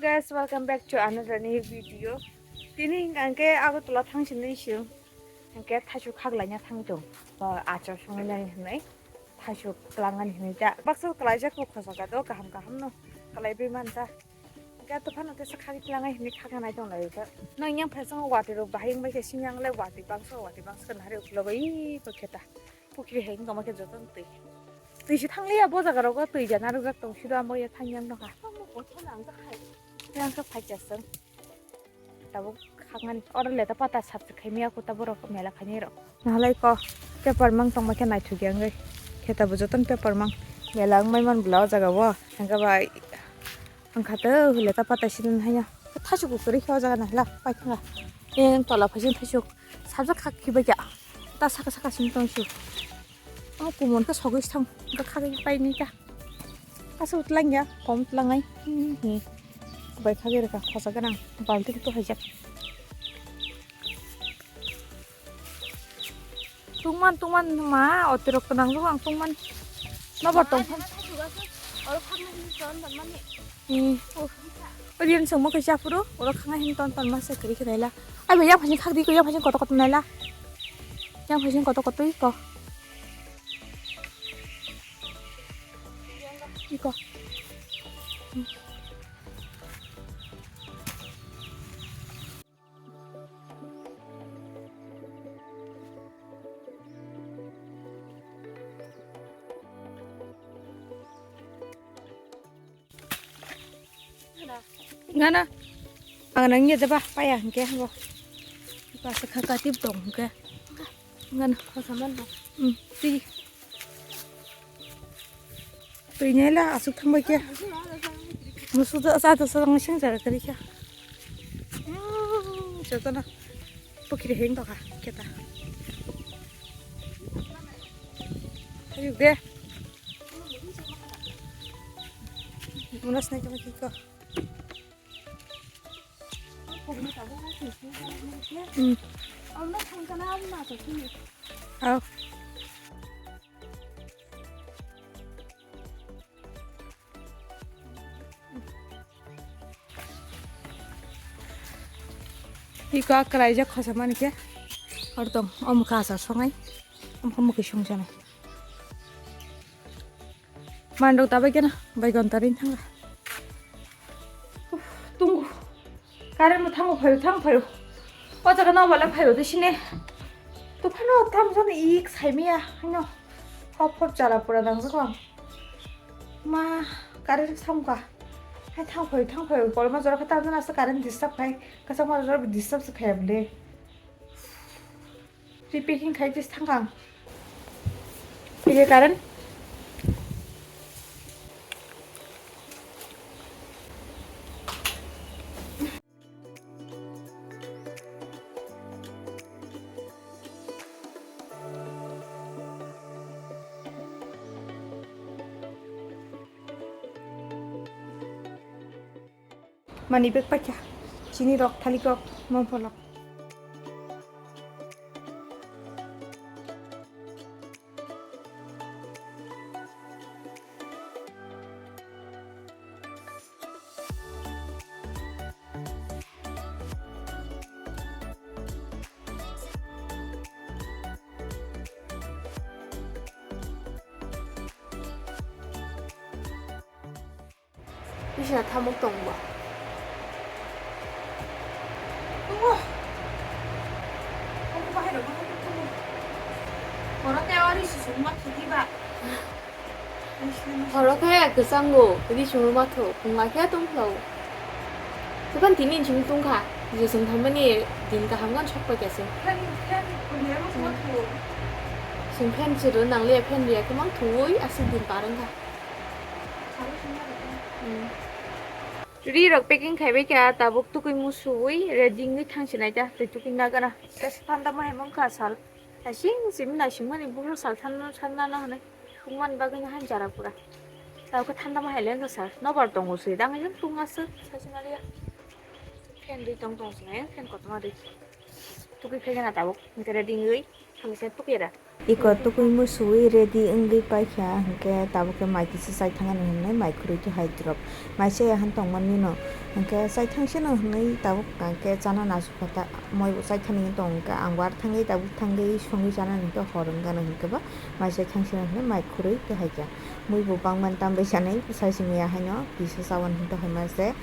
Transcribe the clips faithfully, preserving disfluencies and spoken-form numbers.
Guys, welcome back to another new video. Tini hingka hingke Agartala thang sini sio. Hingke thaisu khak laina thang tong. Ba achar songnai hinui. Thaisu klangan hinui ta. Baksa kalaijak ko khosa ka do kaham kaham no. Kalai bai man ta. Hingke to phano kesa khak klangai hinui khak nai tong lai ta. No yang phai song wati ro bahing bai ke sing yang le wati bangso wati bangso nari uklo bai ko kheta. Pukhri hai wngkha khe jotono twi. Twi se thangliya bo jaga rogo twi jana rwjak tong siro amo ya thang yang nokha. Tamo bo thang ang khai. Yang khe phai chasang. Tabuk khaknani oro leta pata sap se khai miya ko tabuk rok mela khai ni rok. Nahalai ko paper mang tong ma khe naithok ya wngwi. Khe tabuk jotono paper mang mela wngmai man bwla o jaga o. Hingkhe bai Ang kha to leta pata sidin hanya. Thaisu kwrwi khe o jaga nahla paithanga. Yang tola phaising thaisu sabjak khak khibai kya. Ta saka saka sing tong su. O kumon khe sogwi thang. Ga khagwi pai ni ta. Asa utlang ya, kom tlangai. Hmm. Bai khagwi rwkha khosa gwnang. Balti to haijak. Tungman, tungman ma, otirok to nangjago ang tungman. Nobar tong. Oro khakna hini ton ton mani. Hmm. Oh. Odiyan songmo khe chapuru, oro khakna hini ton ton ma se kiri khe naila. Ai bai yang phasing khakdi ko, yang phasing koto koto naila. Yang phasing koto koto iko. Iko. Ngana. Ang nang ya jaba paya hingke bo. Basa kha katip dong hingke. Ngana. Kosaman dong. Hmm. Ti. Twi nai la aswk thang bai khe. Musu da sa da sa nang sing jara kari kha. Hmm, jotono pukhri heng tokha keta. Ayuk de. Munas nai kama kiko. Hmm. Oh. Iko akwlaijak khosa mani khe. Hor tong, omo kasa songai. Omo mukhi songsanai. Mandok tabai kena, bai gonta rin thanga. Uf, tungu. Current bo thango phaio, thang phaio. O jaga no bale phaio de sine. To phano tam jani ik saimiya, hano. Hop hop jala pura nang jagong. Ma, current samka. Hai thang phaio, thang phaio. Kolma jora kha tam jani asa current disturb khai. Kasa ma jora disturb se khai abde. Repacking khai tis thangkang. Pide current. Mani bag paikha, chini rok, thalik rok, mangpholok. Bisina thamuk tong bo. Tongo. Tongo bahai rok bahai rok tongo. Oro te ori susung ma thuti ba. Oro khe kwchango, ri sungwi ma thu, phunga khe tong phlau. Tokhan tini chwng tong kha, je chwng thammani din kaham gan sok pai kha se. Fan, fan, kuliya ma thu. Chwng fan chwrwi nang le, fan riya khe mang thuwi aswk din par wng kha. Ri rok packing khai bai kha, tabuk tukui musuwi ready wngwi thang sinai ta, tei tukui nagana. Tei thanda ma hai mangkha sal. Naising simi naising mani buphang sal thanna, thanna na hwnwi. Tungmani bagwi no han jara pura. Tabuk thanda ma hai le wngkha sal. Nobar tongo swi, dang jang tung aswk, sa sinaliya. Fan ri tong tong sinai, fan kotorma ri. Tukui khai gana tabuk, hingke ready wngwi. Ang se tukira. Iko tukui musuwi ready wngwi paikha, hwnkhe tabuk khe mai kisa chai thangani hwnwi mai khurui khe hai drop. Mai chaya hwn tongmani no, hwnkhe chai thangseno hwnwi tabuk hwnkhe chana nasu kha ta. Moi bo chai thani hwn tong hwnkhe ang bar thangwi tabuk thangwi songwi chanani hwnkhe hor wngano hwnkhe ba mai chai thangseno hwnwi mai khurui khe hai kha. Mui bo bangmani tambai chanai, bwsai simi ya haino kisa chawan hwn tong hai ma se.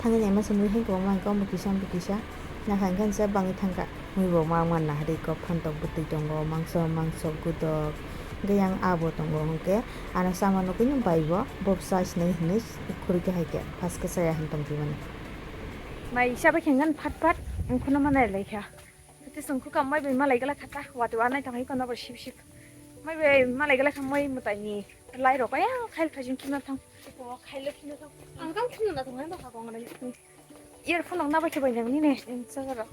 Thangwi naima se mui hai kwbangma hwnkhe omo kisa omo kisa. Nakha hwnkhe se bangwi thangkha. Mui bo ma man nahari kok phantok bwtwi tongo, mangso mangso gudok. Hwnkhe yang abo tongo hwnkhe ano sama nukui no bai bo, bo bwsa sinai hinwi khurui khe hai khe paske saya hwn tong twi mani. Mai isa bai khengan phat phat, wngkhuno ma nai lai kha. Tei chwng khuka mai bai malai gala kha ta, watwi wanai tong hai kono bo sip sip. Mai bai malai gala kha mai mwtai ni lai rok ya khail khaijing khino thang. Ko khailo khino thang. Ang tang khino na thang hai ma kha kong rai. Earphone rok nabai khe bai nang nini, nini chajar rok.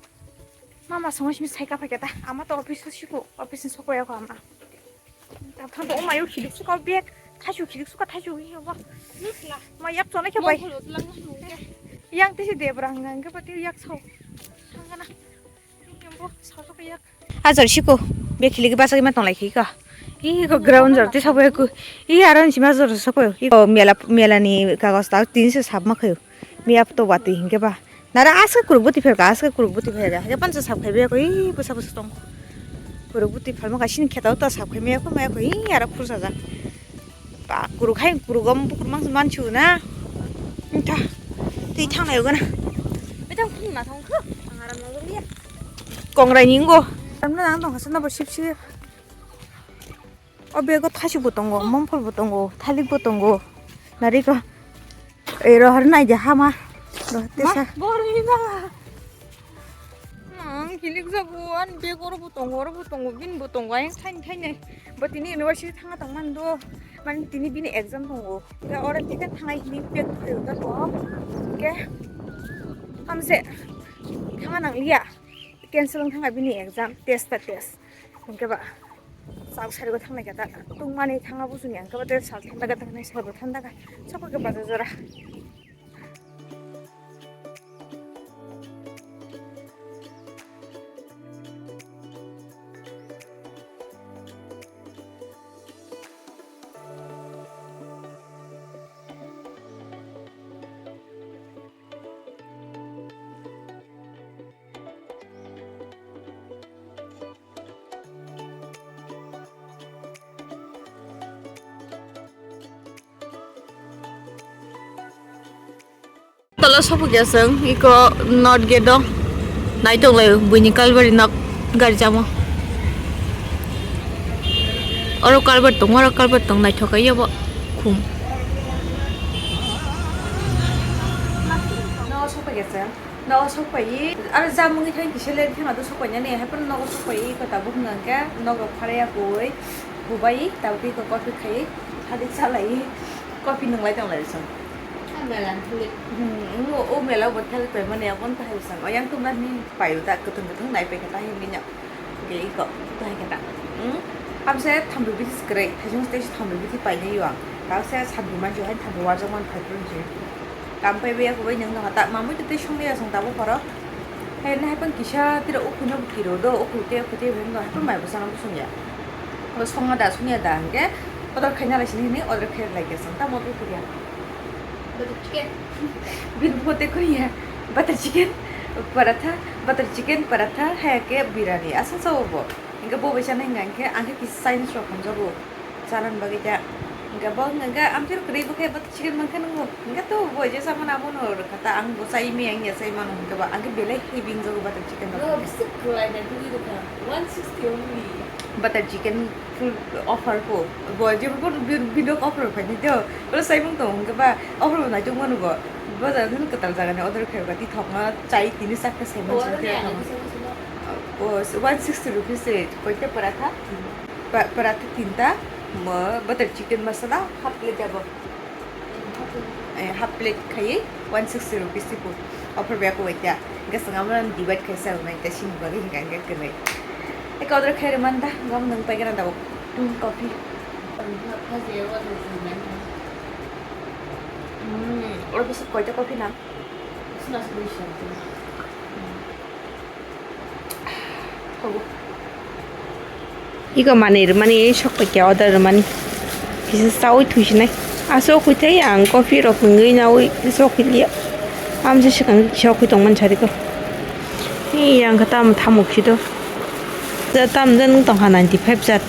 Mama songwi simi sai ka phai khe ta. Ama to office o siko, office ni soko ya ko ama. Ta phan to o mayo khiluk suka bag, thaisu khiluk suka thaisu hi ba. Nukla. Ma yak chonai khe bai. Mokol utlang nang nung khe. Yang tisi debra hwnga hwnkhe ba tei yak sao. Thangana. Yang bo sao sao khe yak. Ajor siko, be khiligi bachagwi ma tonglai khe ka. Ih, ko ground jor te sabo ku. Ih, aro ni sima jor sabo. Ih, ko mela, mela ni kagos ta tin se sab ma khayo. Miya to watwi hinkhe ba. Nara aska kuruk buti pherka, aska kuruk buti pherka. Hake pansa sab khai be ko, ih, busa busa tong. Kuruk buti phalma ka sini khetao ta sab khai maya ko, maya ko, ih, aro khursa ja. Ba, kuruk hai, kuruk om, kuruk mang, man chu na. Tha. Tei thang nayo gana. Betang khum na thang kho. Ang aram na liya. Kongrai ningo. Ramna nang tong khasa na bo sip sip. O bego thaichuk bo tongo, momphol bo tongo, thalik bo tongo. Nariko. Ei rohor nai de hama. Roh tesa. Borina. Ang kilik jago, an bego oro bo tongo, oro bo tongo, bin bo tongo. Ayang thaini thaini. Bo tini university thanga tongmani do. Mani tini bini exam tongo. Ke oro ticket thangai hini pek khayo ta ko. Ke. Hamse. Thanga nang liya. Cancel wng thanga bini exam, test ta test. Hingke ba. Sal sarigo thangnai khe ta tungmani thanga buchuni ang khe ba tei sal thanda khe thangnai sal bo thanda kha sokoi khe baja jora. Tolo sopo kya seng, iko north gate o. Naitok lai buini kalbari nok gari jamo. Oro kalbar tong, oro kalbar tong, naithok kai yabo khum. No sopo kya seng. Nogo sokpaiwi, aro jamungni thani kisa ler thema do sokpainani, haiphano nogo sokpaiwi kota buphang hwnkhe nogo pharaya koi, bubai, tabukhe iko coffee khaiwi, thadi chalaiwi, coffee nwnglai tonglai chwng. Ah, melancholic. Hmm, o, o mela bo thel paimani, aboni tahai bwsang, oyang tongmani paio da, kwthwng kwthwng naipaikha tahai bini. Hingke iko, ito hai khe ta. Hmm? Hamse thambrwi bithi se kwrwi, thaisung tei se thambrwi bithi painai o ang. Tao se satbi mansi hai thambrwi warjak man phai phuru se. Kam pai baya kubai nwng nokha ta, mamui tei songya song tabuk phoro. Hai nahai pang kisa tira ukhwi no bwtwi rw do, ukhwi tei ukhwi tei ukhwi no hai pang mai bwsa no bwsong ya. Bo songya da, songya da hingke order khaina lai sini hini order khai lai khe song tamo tei khuya. Butter chicken. Bini buko tei khuya. Butter chicken, paratha, butter chicken, paratha, hai khe birani. Aswk sao bo. Hingke bo bai chana hingka hingke ang khe kisa Chinese rok hamjago. Chanani bagwi ta. Hingke bo hingka hingke amtwiro kwrwi bo khe butter chicken mankhe nwngo. Hingke to bo je samani amo no rwkha ta ang bo chai maya wngya chai mano hingke ba ang khe belai heavy wngjago butter chicken rok. No, bisi kwlai na twi rwkha. One sixty only. Butter chicken full offer ko. Bo je bo bi-, bidok offer phaini to. Bo sai mung tongo hingke ba offer bo naitok mano bo. Bo jaga nung kwtal jaga ni order khayo ba twi thokma chai tini chakhe sai mung. Oh, one sixty rupees se koita paratha? Pa-, paratha tinta, mo-, butter chicken masala, half plate jabo. Eh, half plate khai one sixty rupees tipo. Offer bai ko waita. Hingke swngo amo divide khai sa nai ta sini bagwi hingka hingka kwrwi. Eko order khai rwmani da, gom nwng pai gana da, hmm, coffee. Hmm, oro bwswk koita coffee nang? Suna suna. Hobo. Iko manwi rwmani sok paikya order rwmani. Kisa chaui thuisinai. Aswk khuithai ang coffee rok nungwi naui sok philiya. Amsa swkang sok khui tongmani sariko. Hi yang kha tam thamuk sido. Tam jan tongkha ninety five jat.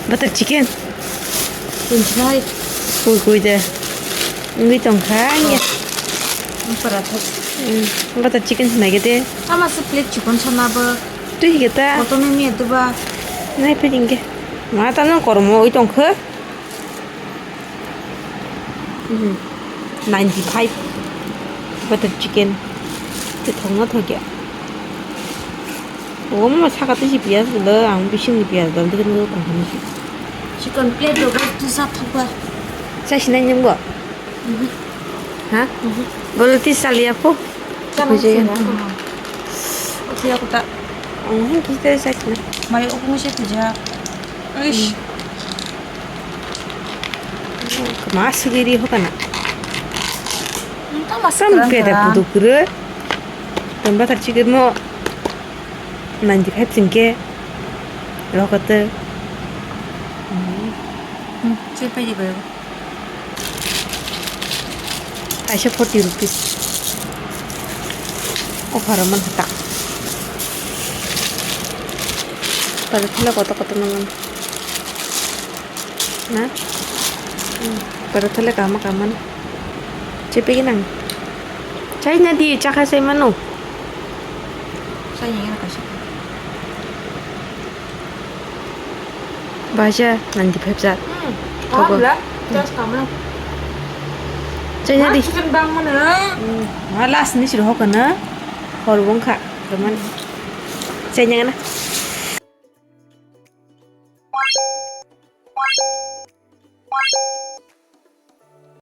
Butter chicken. Tinsinai. Koi koi de. Wngwi tongkha ya. Paratha. Butter chicken sinai gede. Ama se plate chikon sana bo. Twi hige ta. Koto mimi atuba. Nai phi dingge. Ma ta no kormo oi tongkha. Ninety five. Butter chicken. Te thongna thokya. Omo saka tisi piyaj bwle ang bisingni piyaj dal dikhe nukgo tongthani se. Chicken plate rok tu sa thokba. Chasi nai nungbo? Ha? Bole tisi saliya pho. Chana Bujaya. Sina. Oke aku tak. Ang hin kisa chasi na. Mai oku se puja. Eish. Kama sigiri ho kana. Entah masih Sam kerang peda kerang. Kudu kure. Tamba thar chicken mo. Ninety five singke. Lokate. Hmm, chepai di bayo. Kaisa forty rupees. Offer man hata. Pada thila koto koto naman. Na? Hmm. Pada thila kama kama na. Chepai nang. Chai na di chakha sai mano. Chai na kaisa. Baja ninety five jat. Hmm. Togo. Kaham la? Just kaham. Chai na di. Mas chicken bang mana? Hmm. Malas ni siro hokana. Hor bongkha. Kaman. Chai na na.